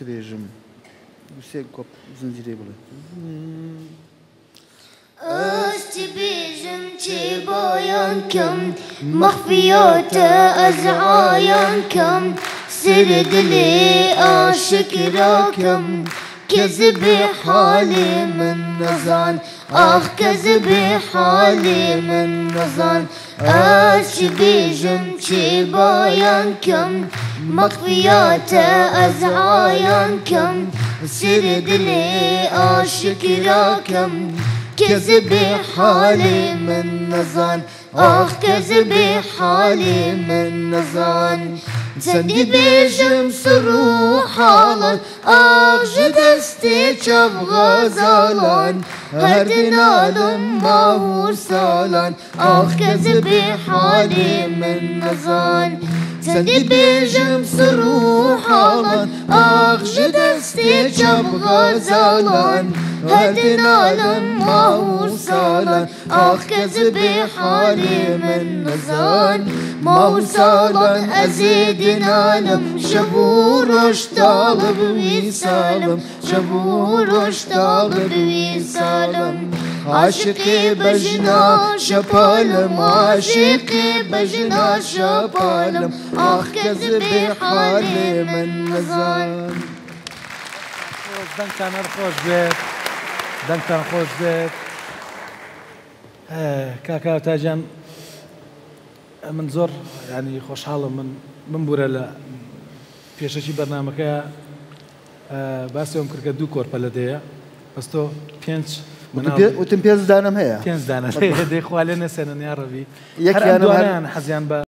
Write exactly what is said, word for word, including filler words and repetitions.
Dibêjim. Wî sê kop zincîrê bile. Ez çi bêjim, çê bayan kim, mexfiya te ez ayan kim, sirê dilê aşikra kim, kezibê halê min nizan, ax kezibê halê min nizan. Ez çi bêjim, çê bayan kim, mexfiya te ez ayan kim, sirê dilê aşikra kim, kezibê halê min nizan, ax kezibê halê min nizan. Çendî bêjim sir û halan, ax ji destê çav xezalan, her dinalim mah û salan, ax kezibê halê min nizan. Çendî bêjim sir û halan, ax ji destê çav xezalan, her dinalim mah û salan, ax kezibê halê min nizan. Mah û salan ez ê dinalim, şev û roj talib wîsalim, şev û roj talib wîsalim. Aşiqê bejna şepalim, aşiqê bejna şepalim, ax kezibê halê min nizan. Xweş, dengtan her xweş bêt. Dengtan xweş bêt. Eh, kaka Tacan, Min zor, yanî xweşhal im. Min, min bûre li pêşekî bernameke, e, basê em kirke du korpele dê ye. Bes to pênc Û tu minal pê-, û tu pênc danem heye. Pênc dane dê xwalê nesenin ya Rebî. Yek Her em yanim her duaneyan heziyan be.